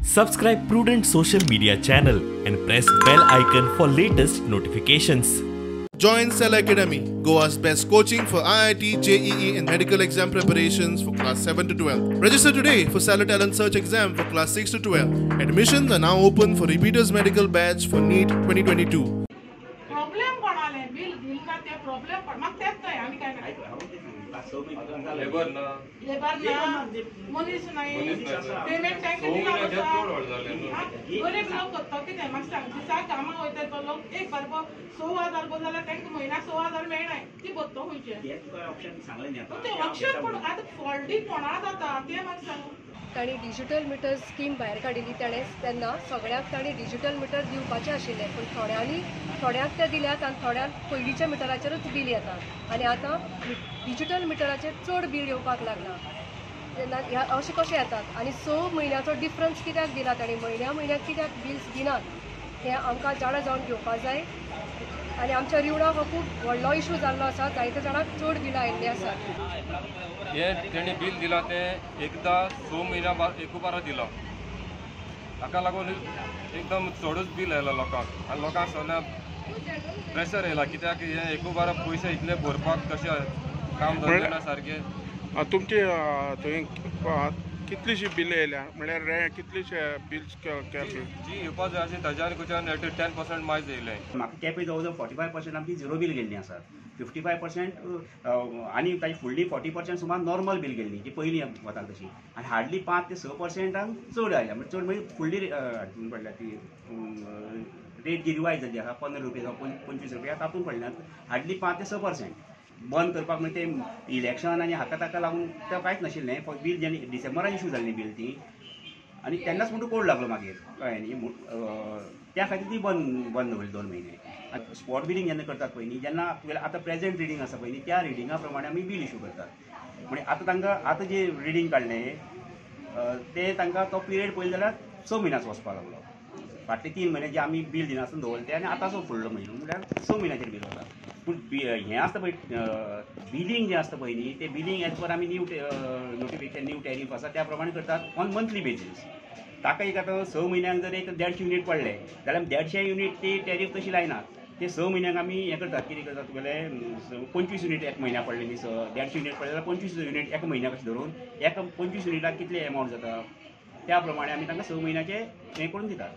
Subscribe Prudent social media channel and press bell icon for latest notifications. Join Cell Academy, Goa's best coaching for IIT, JEE and medical exam preparations for class 7 to 12. Register today for Cellar Talent Search exam for class 6 to 12. Admissions are now open for repeaters medical batch for NEET 2022. Problem कोणाले bill दिल ना ते problem पण मग तेच नाही आम्ही काय नाही. Labour ना, लेबर ना, मनीस नाही, पेमेंट टॅक्स दिला गरीब लोक करता कितें म्हाका सांग. दिसा कामाक वयता तो लोक एक बारबो 6,000 बरो जाल्यार तांकां म्हयन्याक 6,000 मेळनाय, ती भत्तो खंयचे ते ऑप्शन. पण आतां फॉल्टी कोणा जाता तें म्हाका सांग. तांणी डिजिटल मिटर स्कीम भायर काडिल्ली तेन्ना सगळ्यांक तांणी डिजिटल मिटर दिवपाचें आशिल्लें, पूण थोड्यांक ते दिल्यात आनी थोड्यांक पयलींच्या मिटराचेरूच बील येता आनी आतां डिजिटल मिटराचेर चड बील येवपाक लागलां. तेन्ना ह्या अशें कशें येतात आनी 6 म्हयन्याचो डिफरन्स कित्याक दिला तांणी, म्हयन्या म्हयन्याक कित्याक बिल्स दिनात हें आमकां जाणा जावन घेवपाक जाय. आनी आमच्या रिवणाक हो खूब व्हडलो इशू जाल्लो आसा, जायते जाणांक चड बिलां आयिल्लीं आसात. हे तेणी बील दिलां तें एकदां 6 म्हयन्या एक बारा दिलां, ताका लागून एकदम चडूच बील आयलां लोकांक आनी लोकांक सगळ्यांक प्रेशर येयला कित्याक हे एक बारा पयशे इतले भरपाक कशें काम धंदे ना सारकें. तुमचे थंय कितलीशी बिलां येयल्या म्हळ्यार कितलीशे बिल्स जी येवपा जाय आशिल्ली ताज्या खंयच्यान 10% मायज येयलें. म्हाका केपें जवळ जवळ 45% आमची झिरो बील गेल्लीं आसात, 55% आनी ताजी फुडली 40% सुमार नॉर्मल बील गेल्ली जी पयलीं वताली तशी, आनी हार्डली 5 ते 6% चड आयल्या. म्हणजे चड म्हणजे फुडली हातून पडल्या ती रेट जी रिवायज जाल्ली आसा 15 रुपया जावं 25 रुपया तातूंत पडल्या हार्डली 5 ते 6%. बंद करपाक म्हणजे तें इलेक्शन आनी हाका ताका लागून तें कांयच नाशिल्लें. फक्त बील जेन्ना डिसेंबरान इशू जाल्ली बील ती आनी तेन्नाच म्हणटूच कोड लागलो मागीर कळ्ळें न्ही, त्या खातीर ती बंद दवरली 2 म्हयने. स्पॉट बिलींग जेन्ना करतात पळय न्ही, जेन्ना तुगेलें आतां प्रेजेंट रिडींग आसा पळय न्ही, त्या रिडिंगा प्रमाणे आमी बील इशू करतात. म्हणजे आतां तांकां आतां जें रिडींग काडलें तें तांकां तो पिरियड पळयलो जाल्यार 6 म्हयन्याचो वचपाक लागलो. फाटले 3 म्हयने जे आमी बील दिनासतना दवरले ते आनी आतांचो फुडलो म्हयनो म्हणल्यार 6 म्हयन्याचेर बील वता. पूण हें आसता पळय बिलींग जें आसता पळय न्ही, तें बिलींग एज पर आमी न्यू नोटिफिकेशन न्यू टॅरीफ आसा त्या प्रमाणे करतात ऑन मंथली बेजीस. ताका एक आतां 6 म्हयन्यांक जर एक 150 युनीट पडले जाल्यार आमी 150 युनीट ती टॅरीफ तशी लायनात. ते 6 म्हयन्यांक आमी हें करतात, कितें करतात तुगेलें 25 युनीट एक म्हयन्याक पडले न्ही, 150 युनीट पडले जाल्यार 25 युनीट एका म्हयन्याक अशें धरून एका 25 युनिटाक कितले एमावंट जाता त्या प्रमाणे आमी तांकां 6 म्हयन्याचें हें करून दितात.